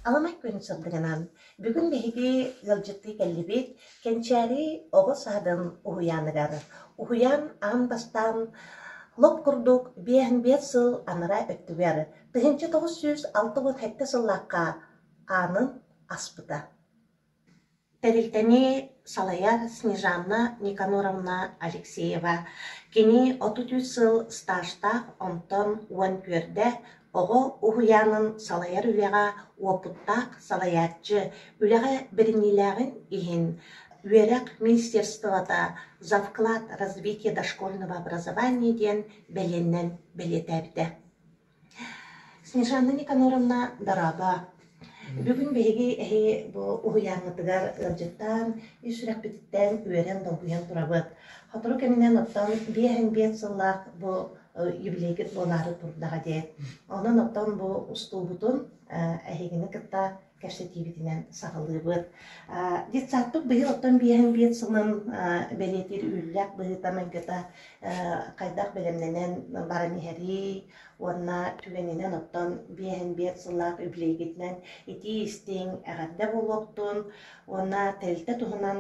Аламай күн сырдыгынан бүгүн биһиги ыалдьыттыы кэллибит Кэнчээри оҕо саадын уһуйааныгар. Уһуйаан аан бастаан лоп курдук 55 сыл анараа өттүгэр 1967 сыллаахха аанын аспыта. Тэрилтэни салайар Снежанна Никаноровна Алексеева. Кини 33 сыл стажтаах, онтон 14 оҕо уһуйаанын салайар үлэҕэ уопуттаах салайааччы, үлэҕэ бэриниилээҕин иһин Үөрэх министерствота «За вклад развития дошкольного образования» диэн бэлиэннэн бэлиэтээбитэ. Снежана Никаноровна дорообо! Бүгүн биһиги эһи бу уһуйааҥҥытыгар ыалдьыттаан, ис сүрэхпититтэн үөрэн, долгуйан турабыт. Сотору кэминэн оттон 55 сыллаах бу юбилейгит буолаары турдаҕа дии. Онон оттон бу устуубутун эһигини кытта кэпсэтиибитинэн саҕалыыбыт. Детсадпыт быйыл оттон 55 сылын бэлиэтиир үөрүүлээх быһыыта-майгыта хайдах бэлэмнэнэн баран иһэрий уонна түгэнинэн оттон 55 сыллаах үбүлүөйгүтүнэн итии-истиҥ эҕэрдэ буолуохтун уонна тэрилтэ туһунан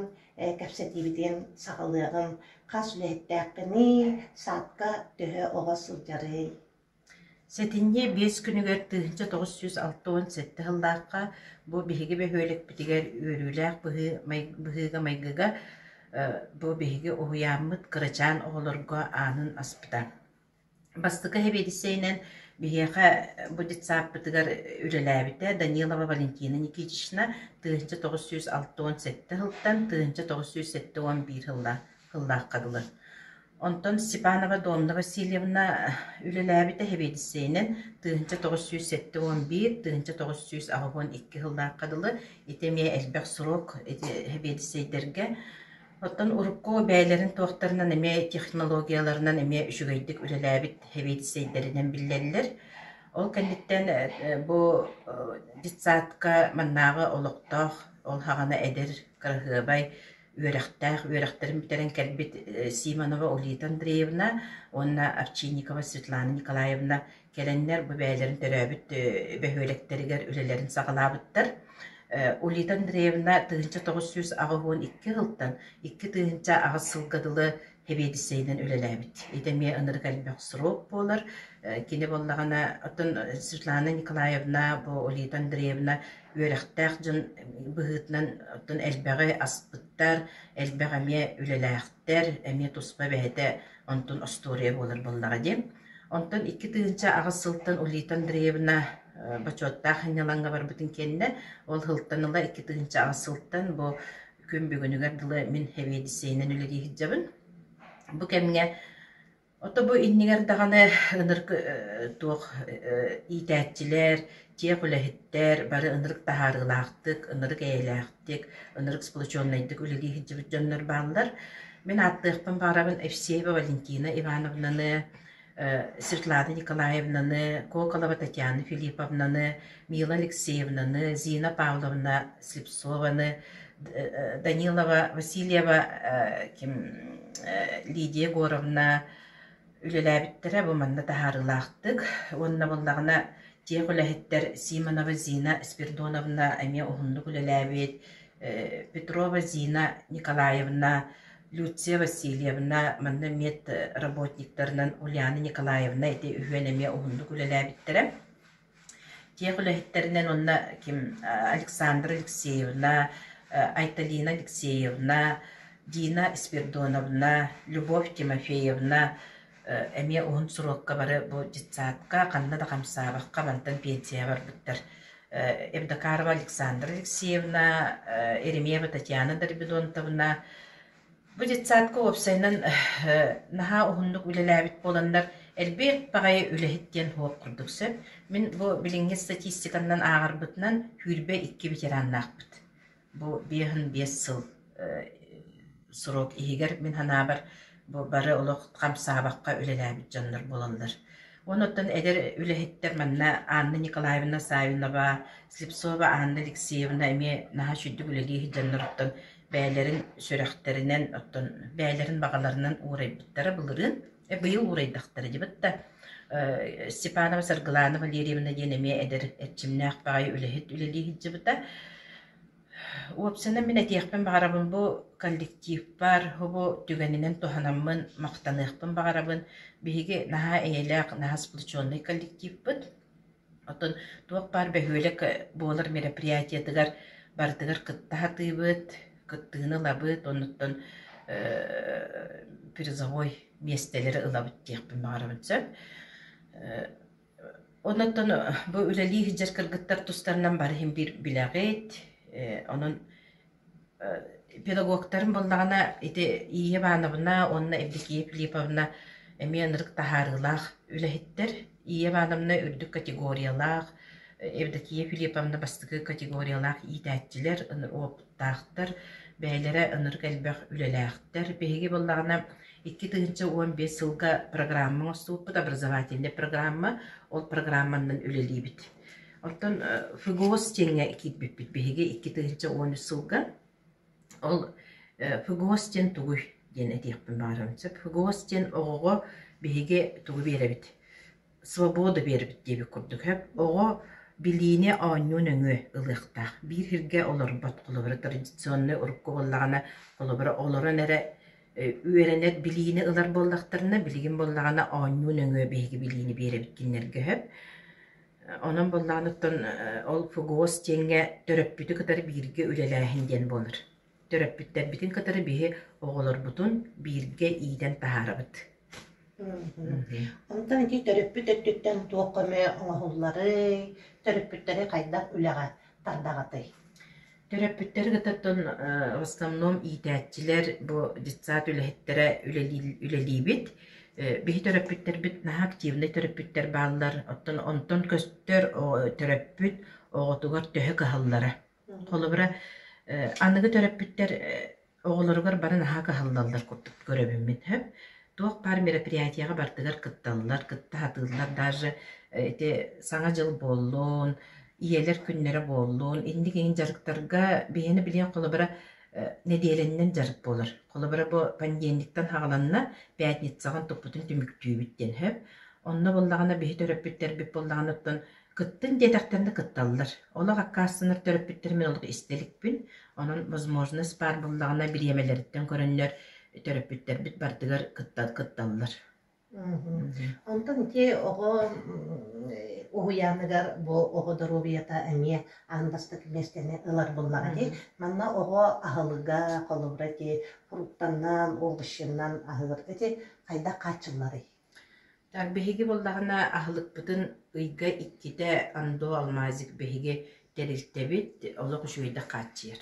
кэпсэтиибитин саҕалыаҕым. Хас үлэһиттээххиний, саадка төһө оҕо сылдьарый? Сэтинньи 5 күнүгэр 1967 сыллаахха бу биһиги бөһүөлэкпитигэр үөрүүлээх быһыы быһыыга-майгыга бу биһиги уһуйааммыт кырачаан оҕолорго аанын аспыта. Бастакы сэбиэдиссэйинэн биһиэхэ бу детсадпытыгар үлэлээбитэ Данилова Валентина Никитична 1967 сылтан 1971 сыллаахха дылы. Онтон Степанова Домна Васильевна үлэлээбитэ сэбиэдиссэйинэн 1971 1982 сыллаахха дылы ити эмиэ элбэх срок ити сэбиэдиссэйдэргэ. Оттон урукку бэйэлэрин туохтарынан эмиэ технологияларынан эмиэ үчүгэйдик үлэлээбит сэбиэдиссэйдэринэн биллэллэр. Ол кэнниттэн бу детсадка маннааҕы олохтоох ол саҕана эдэр кыраһыабай үөрэхтээх, үөрэхтэрин бүтэрэн кэлбит Симонова Улита Андреевна уонна Овчинникова Светлана Николаевна кэлэннэр бу бэйэлэрин төрөөбүт бөһүөлэктэригэр үлэлэрин саҕалаабыттар. Улита Андреевна 1982 сылтан 2008 сылга дылы сэбиэдиссэйинэн үлэлээбит. Ити эмиэ ынырык элбэх срок буолар. Кини буоллаҕына, оттон Светлана Николаевна, бу Улита Андреевна үөрэхтээх дьон быһыытынан оттон элбэҕи аспыттар, элбэх эмиэ үлэлээхтэр, эмиэ туспа бэйэтэ онтун остуоруйа буолар буоллаҕа дии. Онтон 2008 сылтан Улита Андреевна бочуоттаах сынньалаҥҥа барбытын кэннэ, ол сылтан ыла 2008 сылтан бу күн бүгүнүгэр дылы мин сэбиэдиссэйинэн үлэлии сылдьабын. Бу кэмҥэ Ото бу иннигэр даҕаны ынырык туох иитээччилэр, тех үлэһиттэр бары ынырык таһаарыылаахтык, ынырык эйэлээхтик, ынырык сплоченнайдык үлэлии сылдьыбыт дьоннор бааллар. Мин ааттыахпын баҕарабын Евсеева Валентина Ивановнаны, Светлана Николаевнаны, Коколова Татьяна Филипповнаны, Мила Алексеевнаны, Зина Павловна Слепцованы, Данилова Васильева ким Лидия Егоровна үлэлээбиттэрэ бу манна таһаарыылаахтык уонна буоллаҕына тех үлэһиттэр Симонова Зина Спирдоновна эмиэ уһуннук үлэлээбит, Петрова Зина Николаевна, Люция Васильевна манна мед работниктарынан Ульяна Николаевна ити үһүөн эмиэ уһуннук үлэлээбиттэрэ. Тех үлэһиттэринэн уонна ким Александра Алексеевна, Айталина Алексеевна, Дина Спирдоновна, Любовь Тимофеевна эмиэ уһун срокка бары бу детсадка ханна да хамсаабакка мантан пенсияҕа барбыттар. Евдокарова Александра Алексеевна, Еремеева Татьяна Дорбидонтовна, Бу детсадка уопсайынан наһаа уһуннук үлэлээбит буоланнар элбэх баҕайы үлэһит диэн суох курдук сөп. Мин бу билиҥҥи статистиканнан ааҕарбытынан 22 ветераннаахпыт. Бу 55 сыл срок иһигэр мин санаабар бу бары олох хамсаабакка үлэлээбит дьоннор буолаллар. Онуттан эдэр үлэһиттэр манна Анна Николаевна Савинова, Слепцова Анна Алексеевна эмиэ наһаа үчүгдүк үлэлии сылдьаннар бэйэлэрин сүрэхтэринэн, оттон бэйэлэрин баҕаларынан уурайбыттара былырыын, быйыл уурайдахтара дибит да. Степанова Саргылана Валерьевна диэн эмиэ эдэр эрчимнээх баҕайы үлэһит үлэлии сылдьыбыта. Уопсайынан мин этиэхпин баҕарабын бу коллективпар бу түгэнинэн туһанаммын махтаныахпын баҕарабын. Биһиги наһаа эйэлээх, наһаа сплоченный коллективпыт. Оттон туох баар бөһүөлэк буолар мероприятиетыгар барытыгар кытта сатыыбыт, кыттыыны ылабыт, оннуттан призовой миэстэлэри ылабыт диэхпин баҕарабын сөп. Оннуттан бу үлэлии сылдьар кыргыттар тустарынан бары иһин биир билэҕит. Онон Педагогтарым буоллаҕына ити Ия Ивановна уонна Евдокия Филипповна эмиэ ынырык таһаарыылаах үлэһиттэр. Ия Ивановна үрдүк категориялаах, Евдокия Филипповна бастакы категориялаах иитээччилэр, уопуттаахтар, бэйэлэрэ ынырык элбэх үлэлээхтэр. Биһиги буоллаҕына 2015 сылга программа оҥостубуппут, образовательнай программа, ол программанан үлэлиибит. Оттон ФГОС диэҥҥэ киирбиппит биһиги 2013 сылга. Ол ФГОС диэн тугуй диэн этиэхпин баҕарабын сөп. ФГОС диэн оҕоҕо биһиги тугу биэрэбит? Свобода биэрэбит диэбит курдук сөп. Оҕо билиини оонньуу нөҥүө ылыахтаах. Биир сиргэ олорбот. Холобура, традиционнай урукку буоллаҕына, холобура, олорон эрэ үөрэнэр билиини ылар буоллахтарына, билигин буоллаҕына оонньуу нөҥүө биһиги билиини биэрэбит кинилэргэ сөп. Онон буоллаҕына ол ФГОС диэҥҥэ төрөппүтү кытары бииргэ үлэлээһин диэн буолар. Төрөппүттэрбитин кытары биһи оҕолорбутун бииргэ иитэн таһаарабыт. Онтон ити төрөппүт өттүттэн туох көмө оҥоһулларый, төрөппүттэри хайдах үлэҕэ тардаҕытый? Төрөппүттэри кытта в основном иитээччилэр, бу детсад үлэһиттэрэ үлэлиибит. Биһи төрөппүттэрбит наһаа активнай төрөппүттэр бааллар. Оттон онтон көстөр төрөппүт оҕотугар төһө кыһаллара. Холобура, аныгы төрөппүттэр Оҕолоругар бары наһаа кыһаллаллар курдук көрөбүн мин сөп. Туох баар мероприятиеҕа барытыгар кытталлар, кытта сатыыллар даже ити Саҥа дьыл буоллун, ийэлэр күннэрэ буоллун, инник иҥин дьарыктарга биһиэнэ билиэн холобура нэдиэлэннэн дьарык буолар. Холобура бу понедельниктан саҕаланна, пятницаҕын туппутун түмүктүүбүт диэн сөп. Онно буоллаҕына биһи төрөппүттэрбит буоллаҕына оттон Кыттын диэтэхтэринэ кытталлар. Олох аккаастанар төрөппүттэри мин олох истэ иликпин. Онон возможность баар буоллаҕына бириэмэлэриттэн көрөннөр төрөппүттэрбит барытыгар кытталлар. Онтон ити оҕо уһуйааныгар бу оҕо доруобуйата эмиэ аан бастакы миэстэни ылар буоллаҕа дии. Манна оҕо аһылыга, холобура ити фруктанан, овощинан аһыыр ити хайдах хааччылларый? Так биһиги буоллаҕына аһылыкпытын ыйга иккитэ Андо Алмазик биһиги тэрилтэбит олох үчүгэйдик хааччыйар.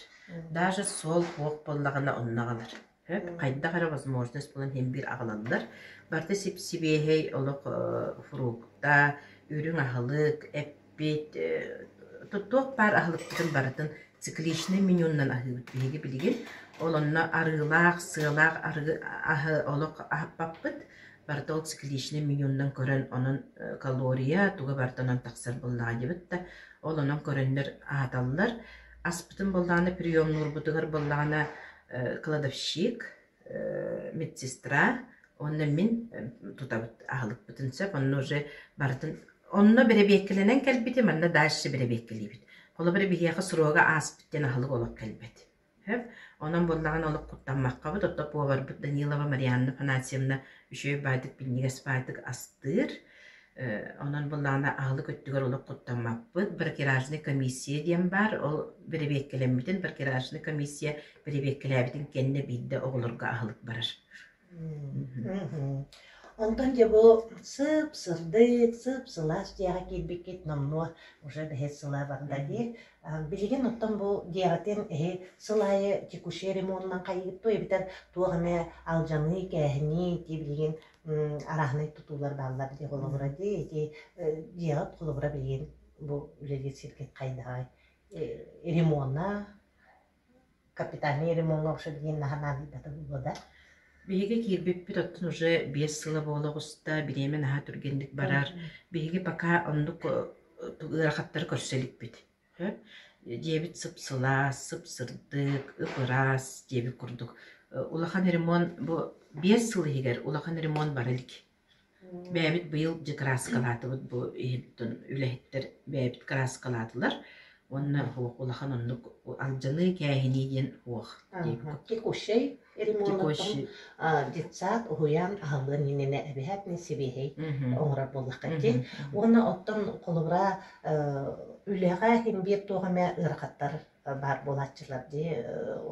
Даже суол суох буоллаҕына онно аҕалар. Сөп хайдах эрэ возможность булан иһин биир аҕалаллар. Барыта сип-сибиэһэй олох фрукта, үрүҥ аһылык, эппит, туох баар аһылыкпытын барытын цикличный менюннан аһыыбыт биһиги билигин. Ол онно арыылаах, сыалаах арыы аһы олох аһаппаппыт. Барыта ол цикличный менюннан көрөн, онон калория туга барыта онон тахсар буоллаҕа диэбит да, ол онон көрөннөр аһаталлар. Аспытын буоллаҕына приемнуурбутугар буоллаҕына кладовщик, медсестра уонна мин тутабыт аһылыкпытын сөп. Онно уже барытын онно бэрэбиэккэлэнэн кэлбитим, манна дальше бэрэбиэккэлиибит. Холобура биһиэхэ срога ааспыт диэн аһылык олох кэлбэт. Сөп. Онон буоллаҕына олох куттаммаккабыт, оттон поварбыт Данилова Марианна Афанасьевна үчүгэй баайдык, минньигэс баайдык астыыр. Онон буоллаҕына аһылык өттүгэр олох куттаммаппыт. Бракеражный комиссия диэн баар. Ол бэрэбиэккэлэммитин бракеражный комиссия бэрэбиэккэлээбитин кэннэ биирдэ оҕолорго аһылык барар. Онтон дьэ бу сып-сырдык, сып-сылаас дьиэҕэ киирбиккит номнуо уже бэһис сыла барда дии. Билигин оттон бу дьиэҕитин эһи сыл аайы текущий ремонунан хайыгыт дуо эбэтэр туох эмэ алдьаныы-кээһинии ити билигин арааһынай тутуулар бааллар дии холобура дии ити дьиэҕит холобура билигин бу үлэлиир сиргит хайдаҕай ремонна Капитальнай ремоҥҥа охсор диэн наһаа наадыйбата буолуо да? Биһиги киирбиппит оттон уже 5 сыла буола оҕуста, бириэмэ наһаа түргэнник барар. Биһиги пока оннук ыарахаттары көрсө иликпит. Сөп. Дьиэбит сып-сылаас, сып-сырдык, ып-ыраас диэбит курдук. Улахан ремонт бу 5 сыл иһигэр улахан ремонт бара илик. Бэйэбит быйыл дьэ кырааскалаатыбыт бу иһиттэн үлэһиттэр бэйэбит кырааскалаатылар уонна суох улахан оннук алдьаныы кээһинии диэн суох диэбит. Текущий ремонтон Текущий. детсад уһуйаан аһыллыан иннинэ эбэһээт сибиэһэй оҥорор буоллахха дии. Уонна оттон холобура үлэҕэ иһин биир туох эмэ ыарахаттар баар буолааччылар дии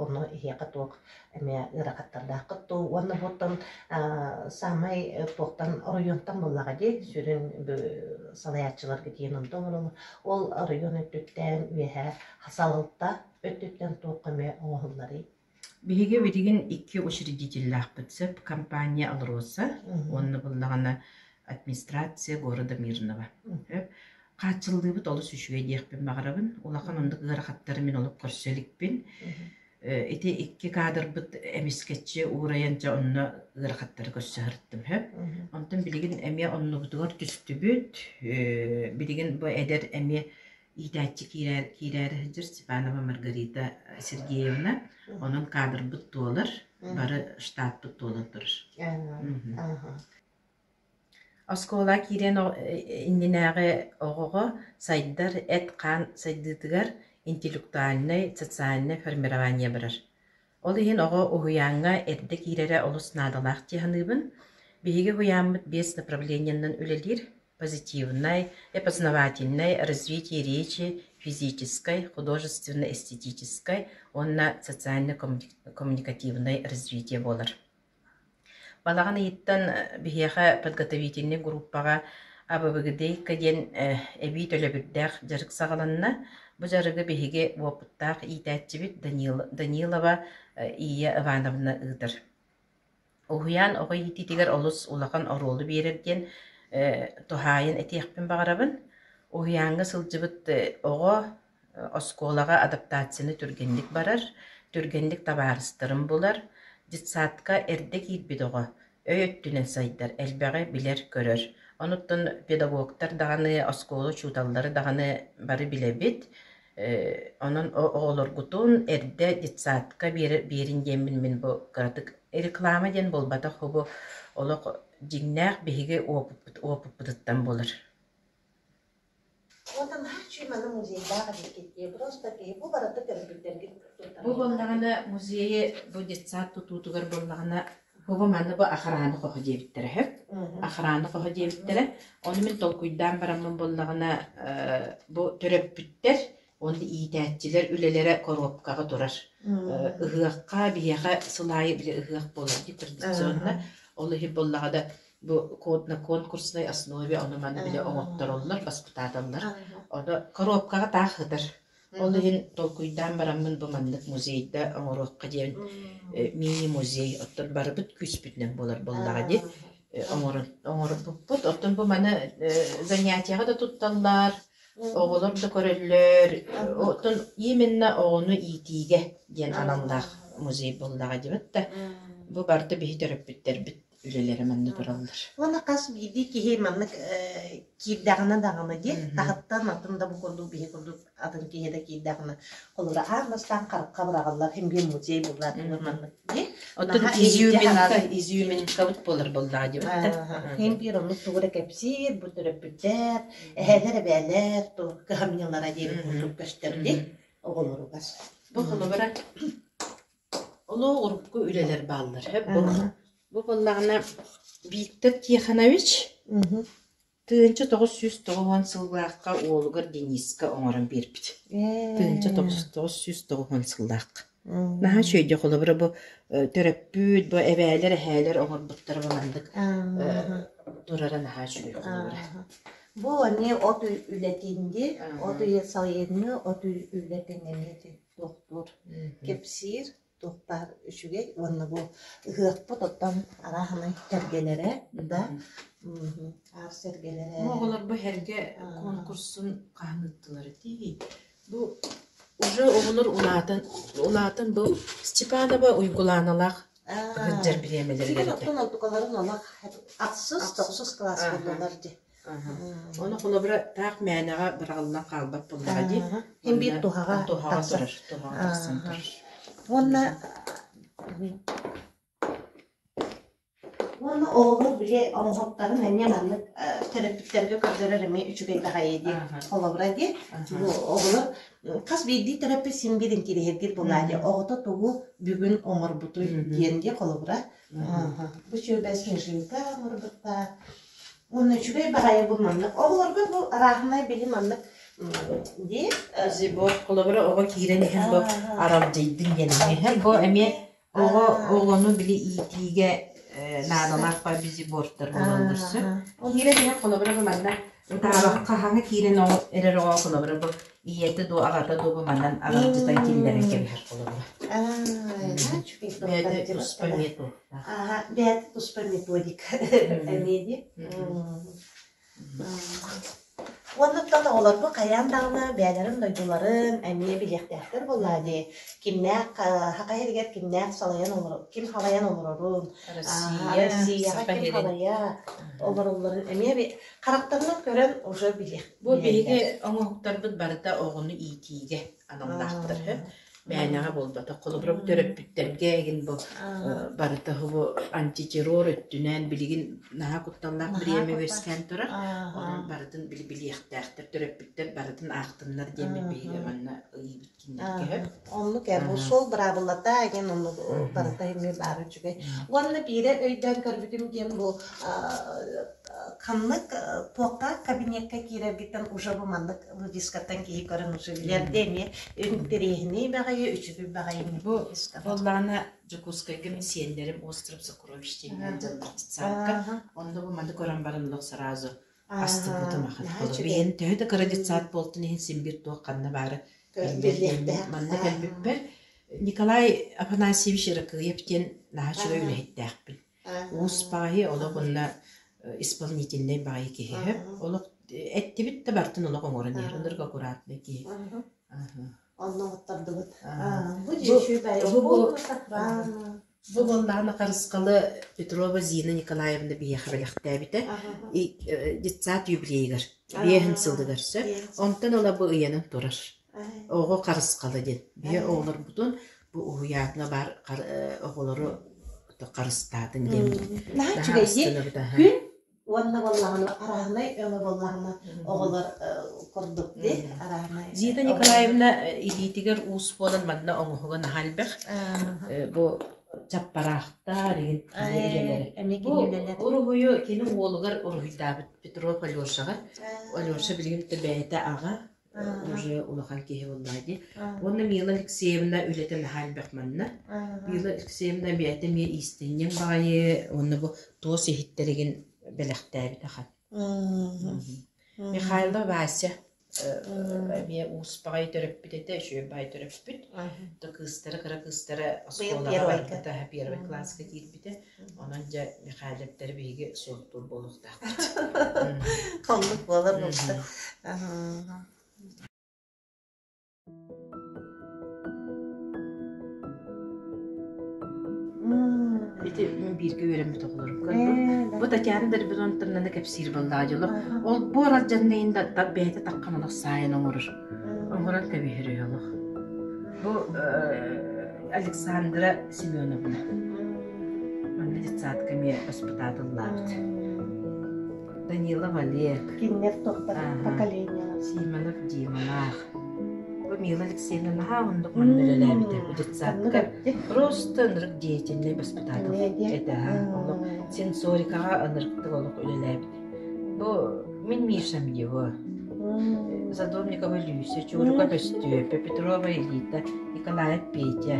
ону иһиэхэ туох эмиэ ыарахаттардааххыт дуу уонна буоттан саамай туохтан оройуонтан буоллаҕа дии сүрүн салайааччыларга тиийэн онто оҥороллор ол оройуон өттүттэн үөһээ салалта өттүттэн туох эмэ оҥоһулларый Биһиги билигин икки учредителлаахпыт сөп компания «Алроса» уонна буллаҕына администрация города Мирного. Хааччыллыыбыт олус үчүгэй диэхпин баҕарабын. Улахан оннук ыарахаттары мин олох көрсө иликпин. Ити икки кадрбыт эмискэччи уурайан дьэ онно ыарахаттары көрсө сырыттым сөп. Онтон билигин эмиэ оннубутугар түстүбүт. Билигин бу эдэр эмиэ иитээччи киирээри сылдьар Степанова Маргарита Сергеевна. Онон кадрбыт туолар, бары штатпыт туолан турар. Оскуола киириэн иннинээҕи оҕоҕо сайдар эт-хаан сайдыытыгар интеллектуальнай, социальнай формирование барар. Ол иһин оҕо уһуйааҥҥа эрдэ киирэрэ олус наадалаах дии саныыбын. Биһиги уһуйааммыт биэс направлениенан үлэлиир: позитивнай, опознавательнай, развитие речи, физическай, художественно-эстетическай уонна социально-коммуникативнай развитие буолар. Балаҕан ыйыттан биһиэхэ подготовительнай группаҕа АБВГДейка диэн эбии төлөбүрдээх дьарык саҕаланна. Бу дьарыгы биһиги уопуттаах иитээччибит Данилова Ия Ивановна ыытар. Уһуйаан оҕо иитиитигэр олус улахан оруолу биэрэр диэн туһаайан этиэхпин баҕарабын. Уһуйааҥҥа сылдьыбыт оҕо Оскуолаҕа адаптацияны түргэнник барар, түргэнник табаарыстарын булар, детсадка эрдэ киирбит оҕо өй өттүнэн сайдар, элбэҕи билэр-көрөр. Онуттан педагогтар даҕаны, оскуола учууталлара даҕаны бары билэбит. Онон оҕолоргутун эрдэ детсадка биэрин диэммин мин бу кыратык реклама диэн буолбатах бу олох дьиҥнээх биһиги опыппытыттан буолар. Уонна наһаа үчүгэй манна музейдаах эбиккит дии. Просто киһи бу барыта төрөппүттэргит Бу буоллаҕына музейы бу детсад тутуутугар буоллаҕына бу манна бу охрана хоһо диэбиттэрэ сөп. Охрана хоһо диэбиттэрэ. Ону мин толкуйдаан бараммын буоллаҕына бу төрөппүттэр уонна иитээччилэр үлэлэрэ коробкаҕа турар. Ыһыахха биһиэхэ сыл аайы били ыһыах буолар дии традиционно. Ол иһин буоллаҕына да Бу на конкурсной основе ону-маны бile оҥоттороллор, баспытааталлар. Ону коробкаҕа таах сытар. Ол иһин толкуйдаан бараммын бу маннык музейда оҥоруохха диэн мини-музей оттон барыбыт күүспүтүнэн буолар буоллаҕа дии оҥорон оҥорбуппут. Оттон бу маны занятиеҕа да тутталлар, оҕолор да көрөллөр. Оттон именно оҕону иитиигэ диэн аналлаах музей буоллаҕа диэбит да бу барыта биһи төрөппүттэрбит үлэлэрэ манна тураллар. Уонна хас биирдии киһи маннык киирдэҕинэ даҕаны дии, таһыттан атын да бу курдук биһи курдук атын киһи да киирдэҕинэ, холобура аан бастаан харахха быраҕаллар, һин биир музей буллаатылар маннык дии. Оттон изюминка, изюминкабыт буолар буоллаҕа диэбит да. Һин биир оннук тугу эрэ кэпсиир, бу төрөппүттэр, эһээлэр, эбээлэр, кыһамньылара диэбит курдук көстөр дии оҕолоругар. Бу холобура Олох урукку үлэлэр бааллар. Бу, бу буоллаҕына Виктор Тихонович 1990 сыллаахха уолугар Дениска оҥорон биэрбит. 1990 сыллаахха. Наһаа үчүгэй холобура бу төрөппүт, бу эбээлэр, эһээлэр оҥорбуттара бу маннык турара наһаа үчүгэй холобура. Бу эмиэ от үлэтин дии, от үйэ сайыҥҥы от үлэтин эмиэ туохтуур кэпсиир туох баар үчүгэй уонна бу ыһыахпыт оттон арааһынай сэргэлэрэ да аар сэргэлэрэ Бу оҕолор бу эргэ конкурсун хаһан ыыттылар этий? Бу уже оҕолор улаатан улаатан бу Степанова Уйгулааналаах сылдьар бириэмэлэригэр этэ. Оттон онтукаларын олох ахсыс, тохсус кылаас буоллулар дии. Ону холобура таах мээнэҕэ быраҕыллан хаалбат буоллаҕа дии. Һин биир туһаҕа туһаҕа турар, туһаҕа тахсан турар. Уонна Уонна оҕолор били оҥоһуктарын эмиэ маннык төрөппүттэргэ көрдөрөр эмиэ үчүгэй баҕайы дии. Холобура дии, бу оҕолор хас биирдии төрөппүт син биир интириэһиргиир буоллаа дии. Оҕото тугу бүгүн оҥорбутуй диэн дии холобура. Бу үчүгэй снежинка оҥорбуттар. Уонна үчүгэй баҕайы бу маннык. Оҕолорго бу арааһынай били маннык дии. Бу холобура оҕо киирэн иһэн бу аралдьыйдын диэн эмиэ. Бу эмиэ Оҕо оҕону били иитиигэ наадалаах бизибордтар буолаллар сөп. Киирэн иһэн холобура бу манна ытаабакка хаҥа киирэн эрэр оҕо холобура бу ийэтэ дуу аҕата дуу бу манан аралдьытан киллэрэн кэбиһэр холобура. Бэйэтэ туспа методтаах. Бэйэтэ туспа методика эмиэ дии. Уоннуттан оҕолорбут хайаан даҕаны бэйэлэрин дойдуларын эмиэ билиэхтээхтэр буоллаа дии. Кимнээх Саха сиригэр кимнээх салайан олорор ким салайан олорорун, Россия, Россияҕа Саха ким сирин. салайа олороллорун эмиэ харахтарынан көрөн уже билиэх Бу билэллэр. биһиги оҥоһуктарбыт барыта оҕону иитиигэ аналлаахтар Мээнэҕэ буолбатах. Холобура, бу төрөппүттэргэ игин бу барыта бу антитеррор өттүнэн билигин наһаа кутталлаах Наһаа бириэмэ куттал. үөскээн турар. Онон барытын билиэхтээхтэр, төрөппүттэр барытын аахтыннар диэммит биһиги манна ыйыыбыт кинилэргэ сөп. Оннук ээ, бу суол быраабылата диэн оннук барыта эмиэ баар үчүгэй. Уонна биирэ өйдөөн көрбүтүм диэн бу ханнык туохха кабинекка киирэргиттэн уже бу маннык вывескаттан киһи көрөн уже билэр дии эмиэ интэриэһинэй баҕайы үчүгэй баҕайы Бу буоллаҕына Дьокуускайга мин сиэннэрим Остров Сокровищ диэн дьоннор детсадка. Онно бу маны көрөн баран олох сразу астыммытым ахан. Билигин төһө да кыра детсад буолтун иһин син биир туох ханна баара биллэр диэммин манна кэлбиппэр Николай Афанасьевич Ыракыев диэн наһаа үчүгэй үлэһиттээхпин. Уус баҕайы олох уонна исполнительнай баҕайы киһи олох эттибит да бартын олох оҥорон иһэр ынырык аккуратный киһи. Онно оттардыбыт. Бу Бу бу буоллаҕына Харысхалы Петрова Зина Николаевна биһиэхэ бэлэхтээбитэ. Детсад юбилейыгар биэһин сылыгар сөп. Онтон ыла бу ыйанан турар. Оҕо харысхала диэн. Биһи оҕолорбутун бу уһуйааҥҥа баар оҕолору харыстаатын диэн Наһаа үчүгэй дии. Күн уонна буоллаҕына арааһынай өҥө буоллаҕына оҕолор курдук дии арааһынай. Зита Николаевна илиитигэр уус буолан манна оҥоһуга наһаа элбэх. Бу чаппараахтар игин үлэлэрэ. Бу уруһуйу кини уолугар уруһуйдаабыт Петров Алешаҕа. Алеша билигин бэйэтэ аҕа уже улахан киһи буоллаҕа дии. Уонна Мила Алексеевна үлэтэ наһаа элбэх манна. Мила Алексеевна бэйэтэ эмиэ иистэнньэҥ баҕайы уонна бу туос иһиттэригин бэлэхтээбит ахан. Михайлов Вася эмиэ уус баҕайы төрөппүт этэ, үчүгэй баҕайы төрөппүт. То кыыстара, кыра кыыстара оскуолаҕа барбыта, первый класска киирбитэ. Онон дьэ Михайловтары биһиги суохтуур буолуохтаахпыт. Оннук буолар буолта. Ити мин бииргэ үөрэммит оҕолорум көрбүт. Бу Татьяна Дорбидонтовнаны кэпсиир буоллаҕа дьоло. Ол буор алдьанныйын да бэйэтэ таххан олох саайан оҥорор. Оҥорон кэбиһэр үһү олох. Бу Александра Семеновна. Манна детсадка эмиэ воспитателлаабыт. Данилов Олег. Кинилэр туохтар поколениялар. Симонов Дималаах. Бу Мила Алексеевна наһаа оннук манна үлэлээбитэ бу детсадка. Просто ынырык деятельный воспитатель этэ. Олох сенсорикаҕа ынырыктык олох үлэлээбит. Бу мин Мишам его. Садовникова Люся, Чуруков Өстүөпэ, Петрова Элита, Николаев Петя.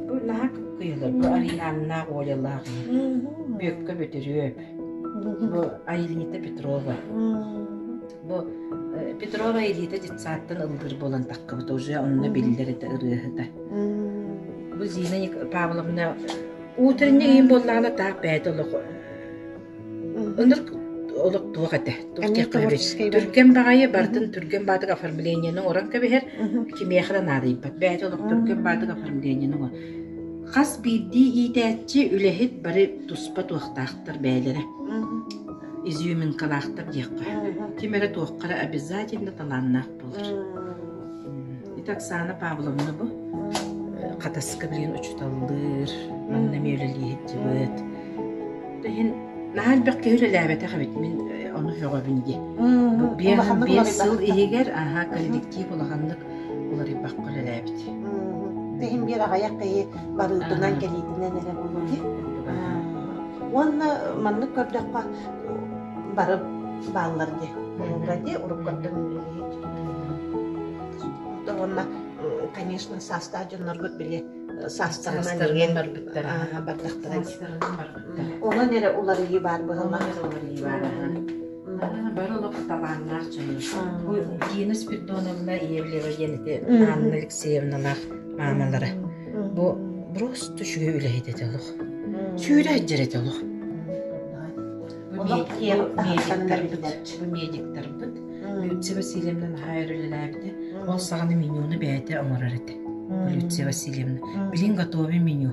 Бу наһаа кыйылар, бу Арианнаах, Олялаах, Бүөккэ Бөтүрүөп, бу Аэлита Петрова. Бу Петрова Элита детсадтан ыллыыр буолан таххыбыта, уже онно биллэр этэ ырыаһыта. Бу Зина Павловна утренний ыйын буоллаҕына таах бэйэтэ олох Ынырык олох туох этэ, туох диэххэ сөбүй, түргэн баҕайы барытын түргэн баҕайытык оформлениены оҥорон кэбиһэр, кимиэхэ да наадыйбат. Бэйэтэ олох түргэн баҕайытык оформлениены оҥор. Хас биирдии иитээччи, үлэһит бары туспа туохтаахтар бэйэлэрэ. Изюминкалаахтар диэххэ. Ким эрэ туохха эрэ обязательно талааннаах буолар. Ити Оксана Павловна бу Хатаска билигин учууталлыыр, манна эмиэ үлэлии сылдьыбыт. Иһин наһаа элбэх киһи үлэлээбэтэх эбит мин ону сөҕөбүн дии. Бу 5 сыл иһигэр аһа коллектив улаханнык уларыйбакка үлэлээбит. Иһин биир аҕыйах киһи барыытынан кэлиитинэн эрэ буолуо дии. Уонна маннык көрдөххө бары бааллар дии. Холобура дии уруккуттан үлэлиир. Уонна конечно саастаах дьонноргут били саастарынан иҥэн барбыттара. Бардахтара. Саастарынан барбыттара. Онон эрэ уларыйыы баар быһылаах. Онон эрэ уларыйыы баар аха. Бары олох талааннаах дьоннор. Бу Дина Спиридоновна Иевлева диэн ити Анна Алексеевналаах маамалара. Бу просто үчүгэй үлэһит этэ олох. Сүүрэ сылдьар этэ олох. Бу медиктарбыт, бу медиктарбыт Люция Васильевна наһаа өр үлэлээбитэ. Ол саҕана менюну бэйэтэ оҥорор этэ. Люция Васильевна. Билин готовый меню.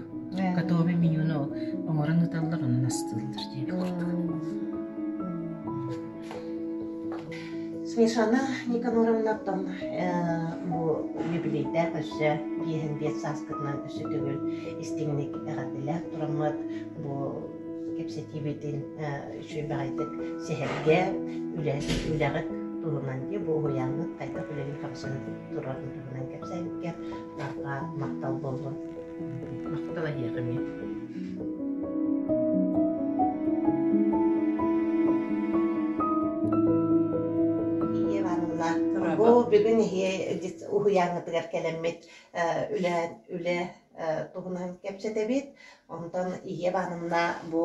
Готовый менюну оҥорон ыыталлар, онон астыыллар диэбит курдук. Смешана Никаноровнаттан бу юбилейдээх өссө 55 сааскытынан өссө төгүл истиҥник эҕэрдэлээх тураммыт бу кэпсэтиибитин үчүгэй баҕайытык сэһэргэ үлэ үлэҕит туһунан дии бу уһуйааҥҥыт хайдах үлэлии хамсыы турарын туһунан кэпсээбиккэр барҕа махтал буоллун. Махтал эһиэхэ эмиэ. Ийэ Ивановна, бу бүгүн эһиэ уһуйааҥҥытыгар кэлэммит үлэ үлэ туһунан кэпсэтэбит. Онтон Ийэ Ивановна бу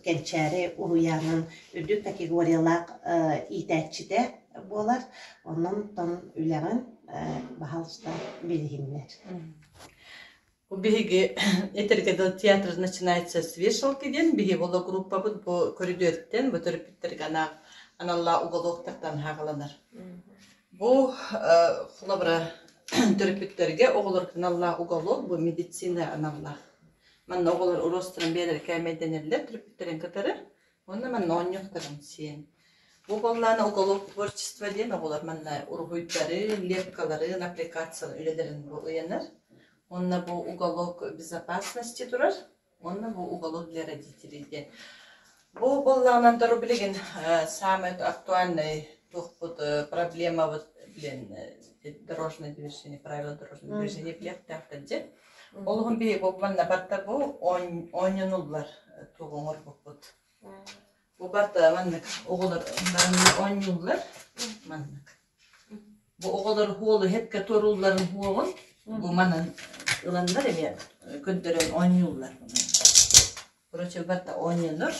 Кэнчээри уһуйаанын үрдүк категориялаах иитээччитэ буолар. Онон үлэҕин баһаалыста билиһиннэр. Биһиги этэргэ дылы театр начинается с вешалки диэн биһиги буола группабыт бу көрүдүөртэн бу төрөппүттэргэ аналлаах уголоктартан хааланар. Бу холобура төрөппүттэргэ оҕолорго аналлаах уголок бу медицина аналлаах. Манна оҕолор уруостарын бэйэлэрэ кээмэйдэнэллэр төрөппүттэрин кытары уонна манна оонньуохтарын сиэн. Бу буоллаҕына уголок творчества диэн оҕолор манна уруһуйдарын, лепкаларын, аппликацияларын үлэлэрин бу ыйанар. Уонна бу уголок безопасности турар, уонна бу уголок для родителей диэн. Бу буоллаҕынан дору билигин самый актуальный туохпут проблемабыт блин дорожное движение, правила дорожного движения билиэхтээхтэр дьэ. Ол иһин биһиги бу манна барда бу оонньонуллар туох оҥорбуппут. Бу барда маннык оҕолор манна оонньууллар маннык. Бу оҕолор хуолу хепке туоруулларын хуоҕун бу манан ыланнар эмиэ көрдөрөн оонньууллар. Короче, барда оонньонор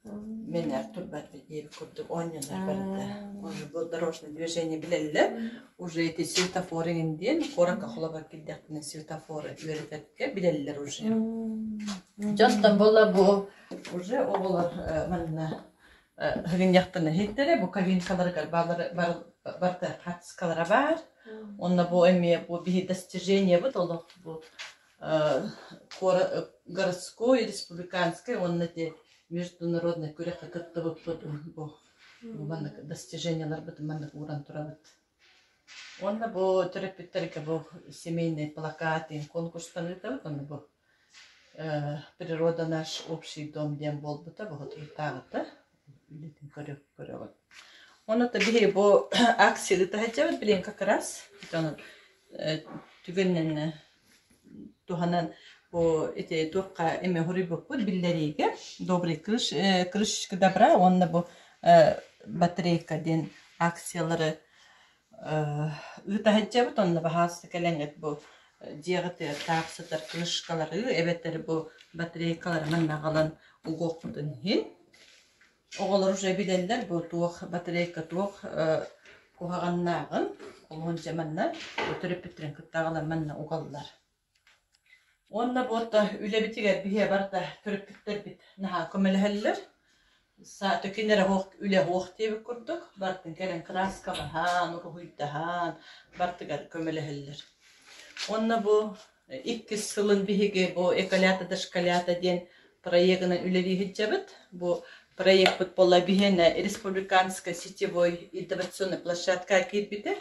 Мен Артур диэбит курдук оонньонор барыта. Уже бу дорожное движение билэллэр. Уже эти светофоры диэн куоракка холобур киирдэхпинэ светофоры үөрэтэргэ билэллэр уже. Дьонтон буола бу уже оҕолор манна һыгынньахтана иһиттэрэ бу кабинкаларыгар барыта хаартыскалара баар. Онно бу эмиэ бу биһи достижениебыт олох бу городской, республиканскай уонна ити международный күрэххэ кыттыбыппыт бу маннык достижениеларбытын маннык ууран турабыт. Уонна бу төрөппүттэргэ бу семейный плакат диэн конкурстан ыытабыт онно бу «Природа наш общий дом» диэн буолбута бу соторутааҕыта үлэтин көрөҕүт. Онно биһиги бу акция ыыта сылдьабыт билигин как раз түгэнинэн туһанан бу ити туохха эмэ хоруйбуппут биллэриигэ добрый крыш крышечка добра уонна бу батарейка диэн акциялары ыыта сылдьабыт онно баһаалыста кэлэҥҥит бу дьиэҕитигэр таах сытар крышкалары эбэтэр бу батарейкалары манна аҕалан угуохпутун иһин Оҕолор уже билэллэр бу туох батарейка туох куһаҕаннааҕын, олуһун дьэ манна төрөппүттэрин кытта аҕалан манна угаллар. Уонна бу үлэбитигэр биһиэ барыта төрөппүттэрбит наһаа көмөлөһөллөр. Саата кинилэрэ суох үлэ суох диэбит курдук, барытын кэлэн кырааскалаһан, уруһуйдаһан барытыгар көмөлөһөллөр. Уонна бу Иккис сылын биһиги бу «Эколята дошколята» диэн проегынан үлэлии сылдьабыт. Бу проекпыт буолла биһиэнэ республиканскай сетевой инновационный площадка киирбитэ.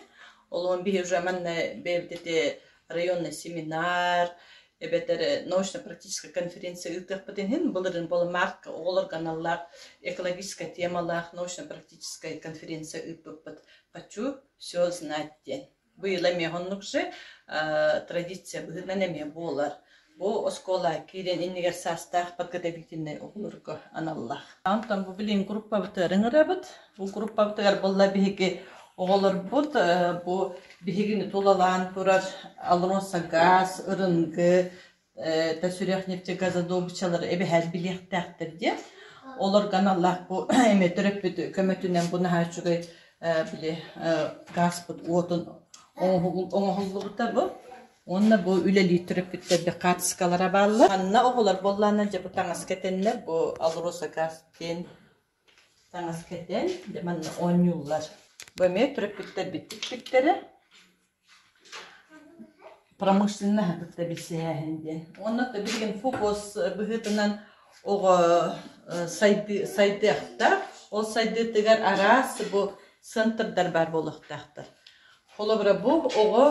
Ол он биһи уже манна бэйэбит ити районный семинар, Эбэтэр научно-практическай конференция ыытыахпыт иһин былырыын буола мартка оҕолорго аналлаах экологическай темалаах научно-практическай конференция ыыппыппыт. Хочу все знать диэн. Быйыл эмиэ оннук же традиция быһыытынан эмиэ буолар. Бу оскуола киирэн иннигэр саастаах подготовительнай оҕолорго аналлаах. Онтон бу билигин группабытыгар ыҥырабыт. Бу группабытыгар буолла биһиги оҕолорбут бу биһигини тулалаан турар АЛРОСА газ, ырынгы, сүрэх нефтегазодобычалары эбэһээт билиэхтээхтэр диэн. Олорго аналлаах бу эмиэ төрөппүт көмөтүнэн бу наһаа үчүгэй били газпыт уотун оҥоһуллубута бу. Уонна бу үлэлиир төрөппүттэргэ хаартыскалара бааллар. Манна оҕолор буоллаҕына дьэ бу таҥас кэтэннэр бу АЛРОСА газ диэн таҥас кэтэн дьэ манна оонньууллар. Бу эмиэ төрөппүттэрбит тикпиттэрэ. Промышленноһы кытта билсиһээһин диэн. Уонна билигин фокус быһыытынан оҕо сайдыахтаах. Ол сайдыытыгар араас бу центрдар баар буолуохтаахтар. Холобура, бу оҕо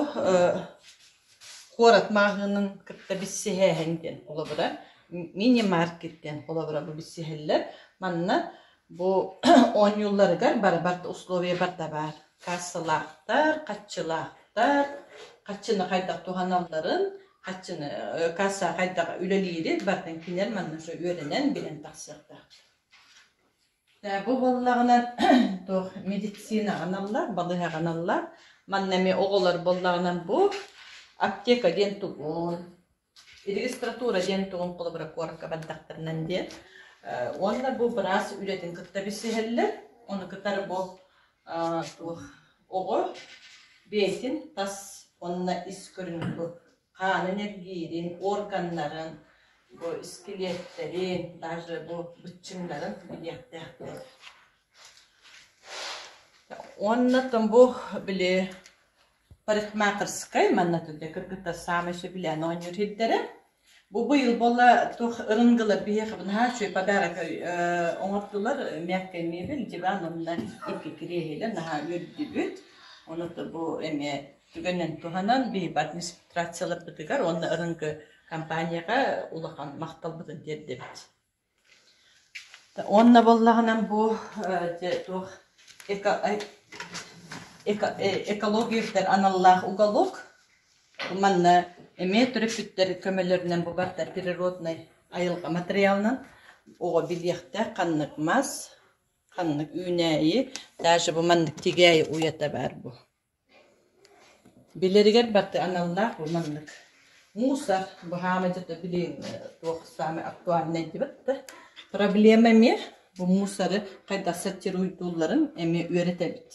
куорат маҕаһыынын кытта билсиһээһин диэн холобура, мини-маркет диэн холобура бу билсиһэллэр. Манна бу оонньуулларыгар бары барыта условия барыта баар. Кассалаахтар, хаччылаахтар, хаччыны хайдах туһаналларын, хаччыны касса хайдах үлэлиирин барытын кинилэр манна уже үөрэнэн билэн тахсыахтаах. Бу буоллаҕына туох медицинаҕа аналлар, балыыһаҕа аналлар. Манна эмиэ оҕолор буоллаҕына бу аптека диэн тугун, регистратура диэн тугун холобура куоракка бардахтарынан диэн. Уонна бу быраас үлэтин кытта билсиһэллэр. Ону кытары бу туох оҕо бэйэтин тас уонна ис көрүҥүн бу хаанын эргиирин, органнарын, бу скелеттэрин, даже бу быччыҥнарын билиэхтээхтэр. Уонна бу били парикмахерскай манна түрдэ кыргыттар саамай сөбүлээн оонньуур сирдэрэ. Бу быйыл буолла туох ырынгылар биһиэхэ наһаа үчүгэй подарок оҥордулар мягкая мебель, диван уонна икки кириэһилэ наһаа үөрдүбүт. Ону бу эмиэ түгэнинэн туһанан биһиги администрацияларбытыгар уонна ырынгы компанияҕа улахан махталбытын тиэрдэбит. Уонна буоллаҕынан бу туох экологиятыгар аналлаах уголок манна эмиэ төрөппүттэр көмөлөрүнэн бу барыта природнай айылҕа матырыйаалынан оҕо билиэхтээх ханнык мас, ханнык үүнээйи, даже бу маннык тигээйи уйата баар бу. Билэригэр барыта аналлаах бу маннык мусор бу хаама дьото билигин туох саамай актуальнай диэбит да проблема эмиэ бу мусоры хайдах сортируйдуулларын эмиэ үөрэтэбит.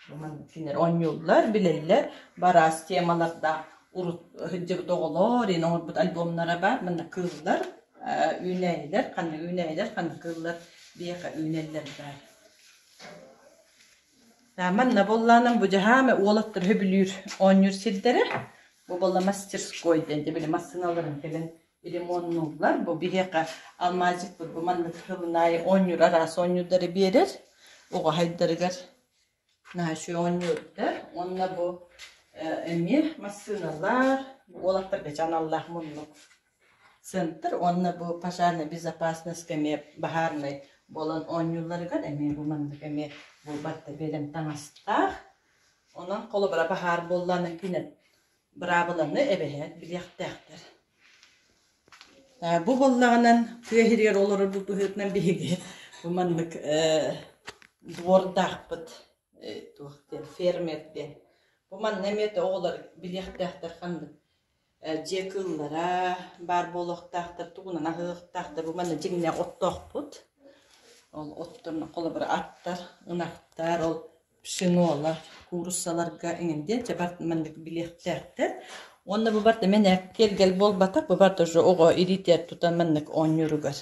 Бу маннык кинилэр оонньууллар, билэллэр араас темалардаах урут сылдьыбыт оҕолор иһин оҥорбут альбомнара баар манна кыыллар үүнээйилэр ханнык үүнээйилэр ханнык кыыллар биһиэхэ үүнэллэр баар. Манна буоллаҕына бу дьаһаама уолаттар сөбүлүүр оонньуур сирдэрэ. Бу буолла мастерской диэн дьэ били массыыналарын кэлэн ремоннууллар. Бу биһиэхэ алмазикпыт бу маннык сылын аайы оонньуур араас оонньуурдары биэрэр. Оҕо хайдарыгар наһаа үчүгэй оонньуурдар. Уонна бу эмиэ массыыналар, уолаттарга дьэ аналлаах муннук Центр уонна бу пожарная безопасность эмиэ баһаарынай буолан оонньуулларыгар эмиэ бу маннык эмиэ бу барыта бэлэм таҥастаах. Онон холобура баһаар буоллаҕына кинилэр быраабыланы эбэһээт билиэхтээхтэр. Бу буоллаҕынан тыа сиригэр олорорбут быһыытынан биһиги бу маннык двордаахпыт туох диэн фермер диэн. Бу манна эмиэ оҕолор билиэхтээхтэр ханнык Дьиэ кыыллара баар буолуохтаахтар, тугунан аһыахтаахтар. Бу манна дьиҥнээх оттоохпут. Ол оттон холобура аттар, ынахтар, ол пшенолар, кууруссаларга эҥин диэн дьэ барыта маннык билиэхтээхтэр. Уонна бу барыта мэнээк киэргэл буолбатах, бу барыта уже оҕо илиитигэр тутан маннык оонньууругар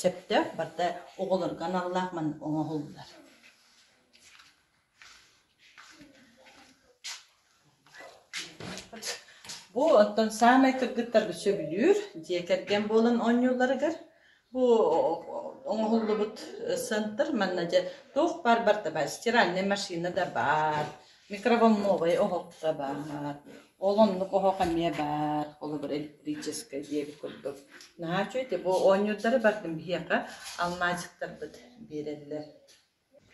сөптөөх, барыта оҕолорго аналлаах маннык оҥоһуллар. Бу оттон саамай кыргыттарга сөбүлүүр дьиэ кэргэн буолан оонньуулларыгар бу оҥоһуллубут центр манна дьэ туох баар барыта баар стиральнай машина да баар. Микроволновай оһох да баар. Ол оннук оһох эмиэ баар, холобур, электрическэй диэбит курдук. Наһаа үчүгэй бу оонньуурдары бардым биһиэхэ алмаачыктарбыт биэрэллэр.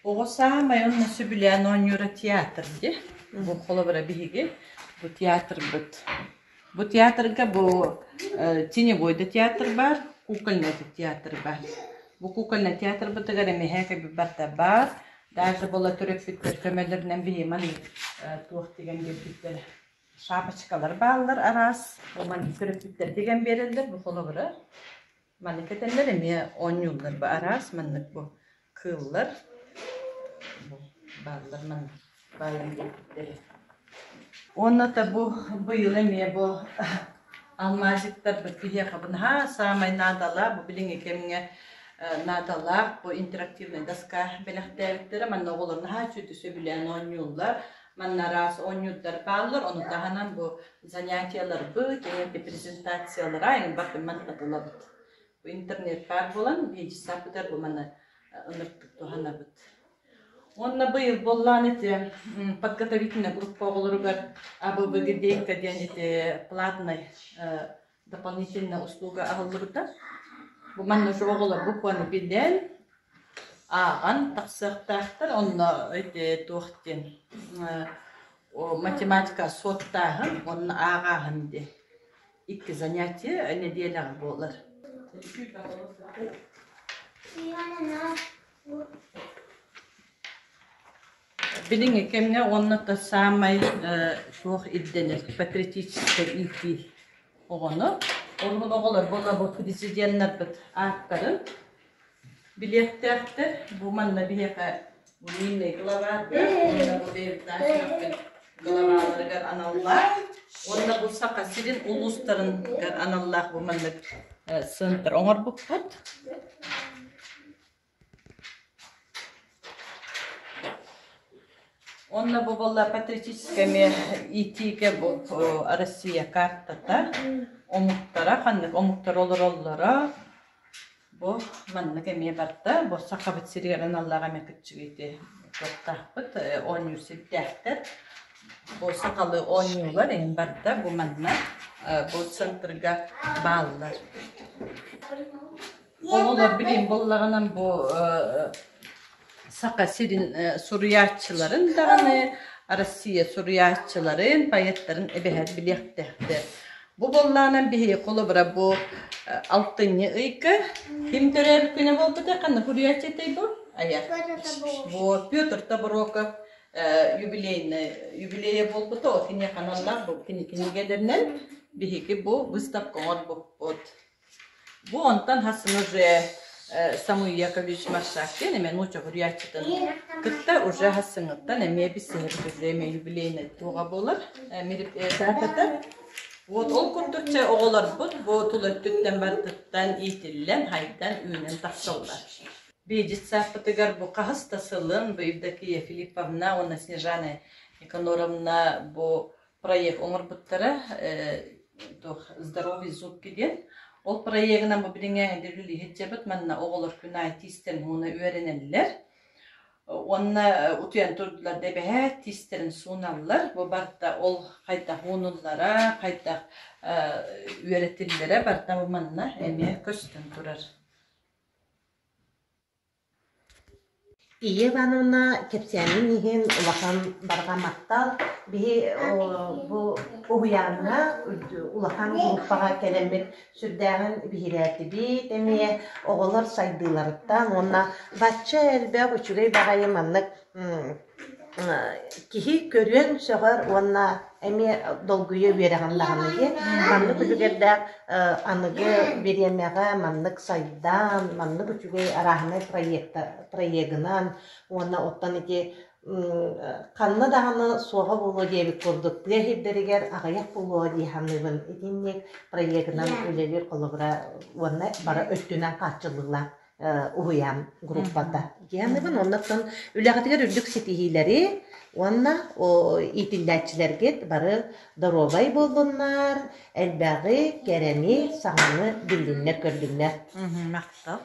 Оҕо саамай онно сөбүлээн оонньуура театр дии. Бу холобура биһиги бу театрбыт. Бу театрга бу теневой да театр баар, кукольный да театр баар. Бу кукольный театрбытыгар эмиэ барыта баар. Даже буола төрөппүттэр көмөлөрүнэн биһи маннык туох тигэн биэрбиттэр шапочкалар бааллар араас. Бу маннык төрөппүттэр тигэн биэрэллэр бу холобура. Маннык этэллэр эмиэ оонньууллар бу араас маннык бу кыыллар бу бааллар маннык баайан биэрбиттэр. Уонна да бу быйыл эмиэ бу алмазиктарбыт биһиэхэ бу наһаа саамай наадалаах бу билиҥҥи кэмҥэ наадалаах бу интерактивнай доска бэлэхтээбиттэрэ. Манна оҕолор наһаа үчүгэй сөбүлээн оонньууллар. Манна араас оонньуурдар бааллар, ону таһынан бу занятиеларбыт, презентациялара барытын манна булабыт. Бу интернет баар буолан, биһиги бу маны ынырыктык туһанабыт. Уонна быйыл буоллаан ити подготовительная группа оҕолоругар АБВГДейка диэн ити платный дополнительная услуга аһыллыбыта. Бу манна уже оҕолор букваны билэн, ааҕан тахсыахтаахтар. Онно ити туох диэн математика суоттааһын уонна ааҕааһын диэн икки занятие нэдиэлэҕэ буолар. Билиҥҥи кэмҥэ уонна да саамай суох ирдэнэр патриотическай иитии оҕону. Ол иһин оҕолор буолла президеннарбыт ааттарын билиэхтээхтэр. Бу манна биһиэхэ муниный главарга уонна бу бэйэбит главаларыгар аналлаах уонна бу Саха сирин улуустарыгар аналлаах бу маннык центр оҥорбуппут. Онно бу буолла патриотическай эмиэ иитиигэ бу Россия картата, омуктара ханнык омуктар олороллоро бу маннык эмиэ барда. Бу Сахабыт сиригэр аналлаах эмиэ кыччыгый ити туохтаахпыт оонньуур сирдээхтэр. Бу сахалыы оонньуулар эҥин барда бу манна бу центрга бааллар. Оҕолор билигин буоллаҕынан бу Саха сирин суруйааччыларын даҕаны, Россия суруйааччыларын, поэттарын эбэһээт билиэхтээхтэр. Бу буоллаҕынан биһиги холобура бу алтынньы ыйга ким төрөөбүт күнэ буолбута ханна суруйааччы этэй бу? Айар. Бу Петр Тобуроков юбилейный юбилейа буолбута, ол киниэхэ аналлаах бу кини кинигэлэринэн биһиги бу выставка оҥорбуппут. Бу онтон хассын уже Самуил Яковлевич Маршак диэн эмиэ нуучча суруйааччытын кытта уже хассыҥҥыттан эмиэ билсиһэбит уже эмиэ юбилейнай туоҕа буолар датата. Вот ол курдук чэ оҕолорбут бу тул өттүттэн барытыттан иитиллэн, хайдан, үүнэн тахсаллар. Биһиги бу хаһыс да сылын бу Евдокия Филипповна уонна Снежана Никаноровна бу проект оҥорбуттара туох «Здоровый зубки» диэн. Ол проегынан бу билиҥҥэ үлэлиһит манна оҕолор күн аайы тиистэрин ууна үөрэнэллэр. Уонна утуйан турдулар да эбэһээт тиистэрин сууналлар. Бу барыта ол хайдах уунуллара, хайдах үөрэтиллэрэ барыта бу манна эмиэ көстөн турар. Ия Ивановна кэпсээнин иһин улахан барҕа махтал. Биһи бу уһуйааҥҥа улахан группаҕа кэлэммит сүрдээҕин биһирээтибит эмиэ оҕолор сайдыыларыттан уонна бачча элбэх үчүгэй баҕайы маннык Киһи көрүөн сөҕөр уонна эмиэ долгуйа үөрэҕин даҕаны диэн маннык үлүгэрдээх аныгы бириэмэҕэ маннык сайдан, маннык үчүгэй арааһынай проектынан уонна оттон ити ханна даҕаны суоҕа буолуо диэбит курдук тыа сирдэригэр аҕыйах буолуо дии саныыбын. Итинник проегынан үлэлиир холобура уонна бары өттүнэн хааччыллыылаах уһуйаан группата дианыбын оннуттан үлэҕитигэр үрдүк ситиһиилэри уонна иитиллээччилэргит бары доруобай буоллуннар элбэҕи кэрэни саҥаны биллиннэр көрдүннэр Махтал.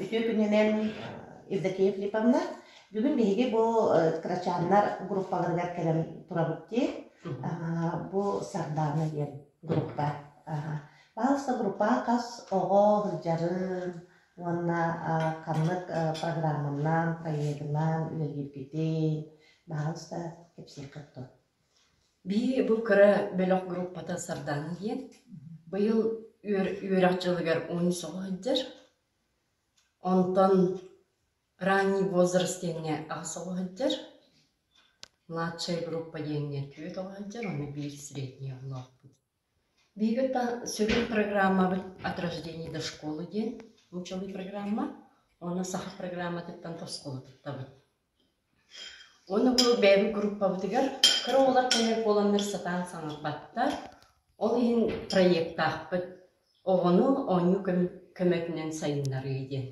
Үтүө күнүнэн Евдокия Филипповна. Бүгүн биһиги бу кырачааннар группаларыгар кэлэн турабыт дии. Бу Сардаана диэн группа. Пожалуйста, группаҕа хас оҕо сылдьарын уонна ханнык программанан, проегынан үлэлииргитин, пожалуйста, кэпсиэххит дуо? Биһиги бу кыра бөлөх группата Сардаана диэн. Быйыл үөрэх дьылыгар 13 оҕо сылдьар. Онтон ранний возраст диэҥҥэ аҕыс оҕо сылдьар. Младшая группа диэҥҥэ түөрт оҕо сылдьар, уонна биир средний оҕолоохпут. Биһиги сүрүн программабыт «От рождения до школы» диэн нууччалыы программа уонна саха программатыттан тосхолу туттабыт. Уонна бу бэйэбит группабытыгар кыра оҕолор кэлэр буоланнар сатаан саҥарбаттар, ол иһин проектаахпыт оҕону оонньуу көмөтүнэн сайыннарыы диэн.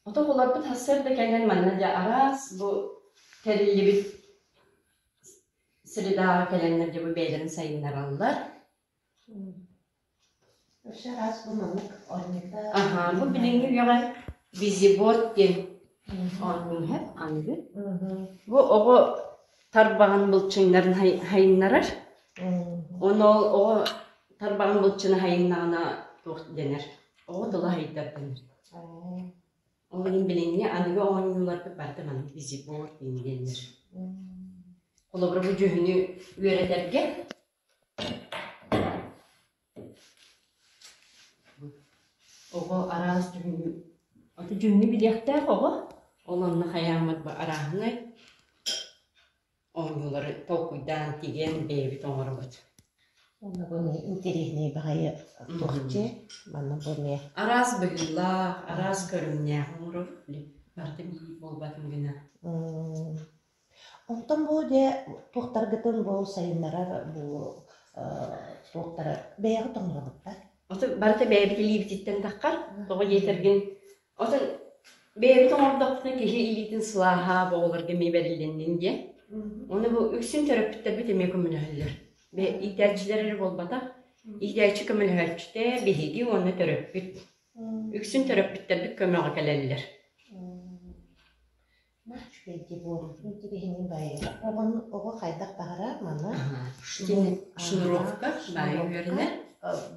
Ото оҕолорбут сарсыарда кэлэн манна дьэ араас бу тэриллибит средаҕа кэлэннэр дьэ бу бэйэлэрин сайыннараллар. Өссө араас бу маннык оонньуута Аһаа, бу билиҥҥи үйэҕэ визиборд диэн оонньуу иһэр аныгы. Бу оҕо тарбаҕын былчыҥнарын хайыннарар. Уонна ол оҕо тарбаҕын былчына хайыннаҕына туох дэнэр? Оҕо тыла хайдар дэнэр. Ол иһин билиҥҥи аныгы оонньууларбыт барыта маннык визиборд диэн диэннэр. Холобура бу дьүһүнү үөрэтэргэ Оҕо араас дьүһүнү аты дьүһүнү билиэхтээх оҕо, ол онно хайааммыт бу арааһынай оонньуулары толкуйдаан тигэн бэйэбит оҥоробут. Уонна бу интэриэһинэй баҕайы туох дьиэ манна бу эмиэ Араас быһыылаах, араас көрүҥнээх оҥоробут, барыта биир буолбатын гына. Онтон бу дьэ туохтаргытын бу сайыннарар бу туохтары бэйэҕит оҥоробуттар? Ото барыта бэйэбит илиибититтэн таххар, тоҕо диэтэргин, отон бэйэбит оҥордохпутуна киһи илиитин сылааһа бу оҕолорго эмиэ бэриллиннин диэн. Уонна бу үксүн төрөппүттэрбит эмиэ көмөлөһөллөр. Иитээччилэр эрэ буолбатах, иитээччи көмөлөһөөччүтэ биһиги уонна төрөппүт. Үксүн төрөппүттэрбит көмөҕө кэлэллэр. Үчүгэйдии буолуутун тириһинин баайыаҕа. Оҕону оҕо хайдах баҕарар манна Шнуровка баайы үөрэнэр.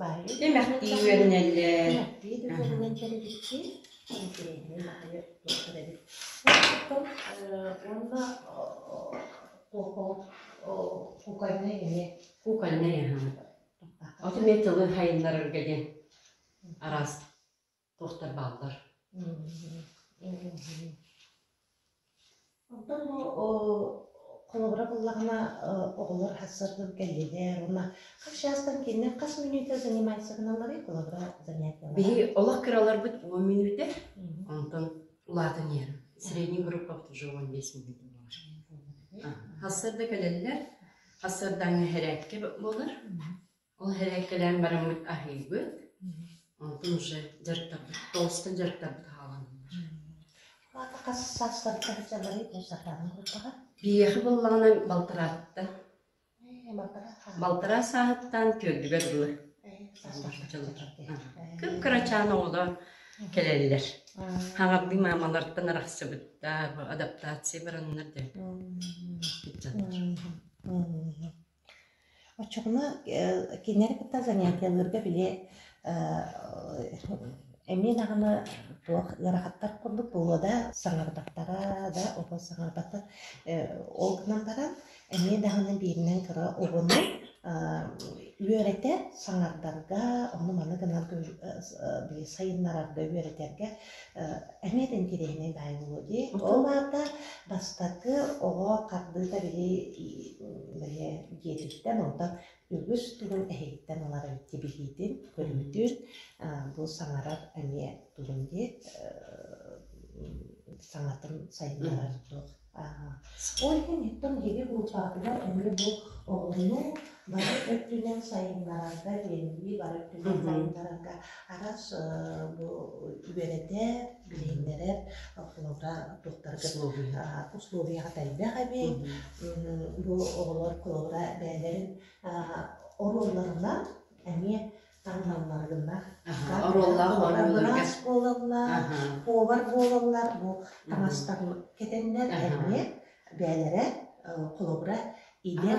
Баайы Тимэхтии үөрэнэллэр. Тимэхтии да үөрэнэн кэлэбиттии. Интэриэһинэй баайы туохтар эбит. Уонна кукольнай эмиэ. Кукольнай аһаа. Ото эмиэ тылы хайыннарарга диэн араас туохтар бааллар. Онтон бу холобура буллаҕына оҕолор сарсыарда кэллилэр уонна хас чаастан кинилэр хас мүнүүтэ заниматься гыналларый холобура занятиелара? Биһи олох кыраларбыт 10 мүнүүтэ, онтон улаатан иһэр. Средний группабыт уже 15 мүнүүтэ буолар. Сарсыарда кэлэллэр, сарсыардааҥҥы хэрээккэ буолар. Ол хэрээккэлээн бараммыт аһыыбыт, онтон уже дьарыктарбыт, тоҕустан дьарыктарбыт хааланнылар. Аата хас саастарыттан сылдьалларый бу сатаан группаҕа? Биһиэхэ буоллаҕына балтарааттан. Ээ, балтараа сааһыттан. Балтараа сааһыттан түөрдүгэр дылы. Кып-кырачаан оҕолор кэлэллэр. Хаҥардыы маамалартан арахсыбыттар, адаптация бараннар дэ. Оччоҕуна кинилэри кытта занятиелыырга били эмиэ даҕаны туох ыарахаттар курдук буолуо да, саҥарбаттара да, оҕо саҥарбата. Ол гынан баран эмиэ даҕаны бииринэн кыра оҕону үөрэтэр, саҥардарга, ону-маны гынарга били сайыннарарга, үөрэтэргэ эмиэ да интэриэһинэй баай буолуо дии. Ол аата бастакы оҕо хардыыта били били дьиэтиттэн, онтон үгүс тугун эһигиттэн ылар эбит дии билиитин, көрүүтүн, бу саҥарар эмиэ тугун дии саҥатын сайыннарар туох Ол иһин оттон эһиги группаҕытыгар эмиэ бу оҕону бары өттүнэн сайыннарарга, диэннии бары өттүнэн сайыннарарга араас бу үөрэтэр, билиһиннэрэр холобура туохтарга условияҕа элбэх эбит. Бу оҕолор холобура бэйэлэрин оруолларынан эмиэ таҥналларгыннар. Оруоллаах оонньууларга. Быраас буолаллар, Аха. повар буолаллар, бу таҥастарын кэтэннэр эмиэ бэйэлэрэ холобура идэ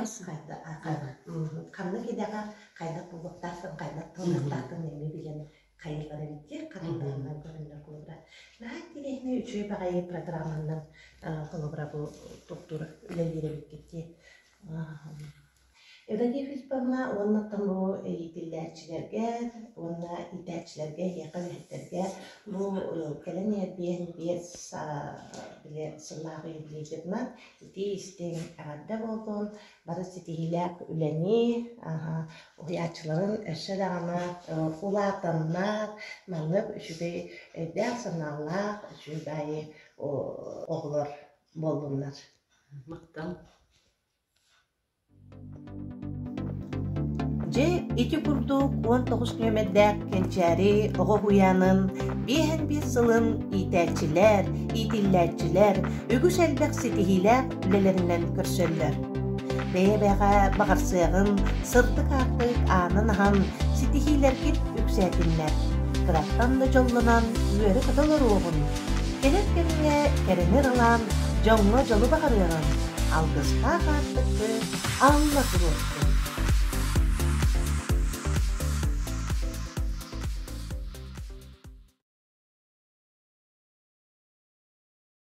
ханнык идэҕэ хайдах буолуохтаахтын, хайдах тыллыахтаахтын эмиэ билэн хайыылар эбит диэн харахтарынан көрөннөр холобура наһаа интириэһинэй үчүгэй баҕайы программаннан холобура бу туохтуур үлэлиир эбиккит дии. Евдокия Филипповна уонна оттон бу иитиллээччилэргэ уонна иитээччилэргэ, эһиэхэ үлэһиттэргэ бу кэлэн иһэр 55 били сыллаах юбилейгытынан итии-истиҥ эҕэрдэ буоллун, бары ситиһиилээх үлэни, уһуйааччыларын өссө даҕаны улаатаннар, маннык үчүгэй өйдөөх-санаалаах үчүгэй баайы оҕолор буоллуннар. Махтал. Дьэ, ити курдук 19 нүөмэрдээх Кэнчээри оҕо уһуйаанын 55 сылын иитээччилэр, иитиллээччилэр үгүс элбэх ситиһиилээх үлэлэринэн көрсөллөр. Бэйэ-бэйэҕэ баҕарсыаҕын, сырдык аартык аанын аһан, ситиһиилэргит үксээтиннэр. Кыраттан да дьоллонон үөрэ-көтө олоруоҕун. Кэлэр кэмҥэ кэрэни ыралаан, дьоҥҥо дьолу баҕарыаҕын, алгыстаах аартыкты алла туруохтун.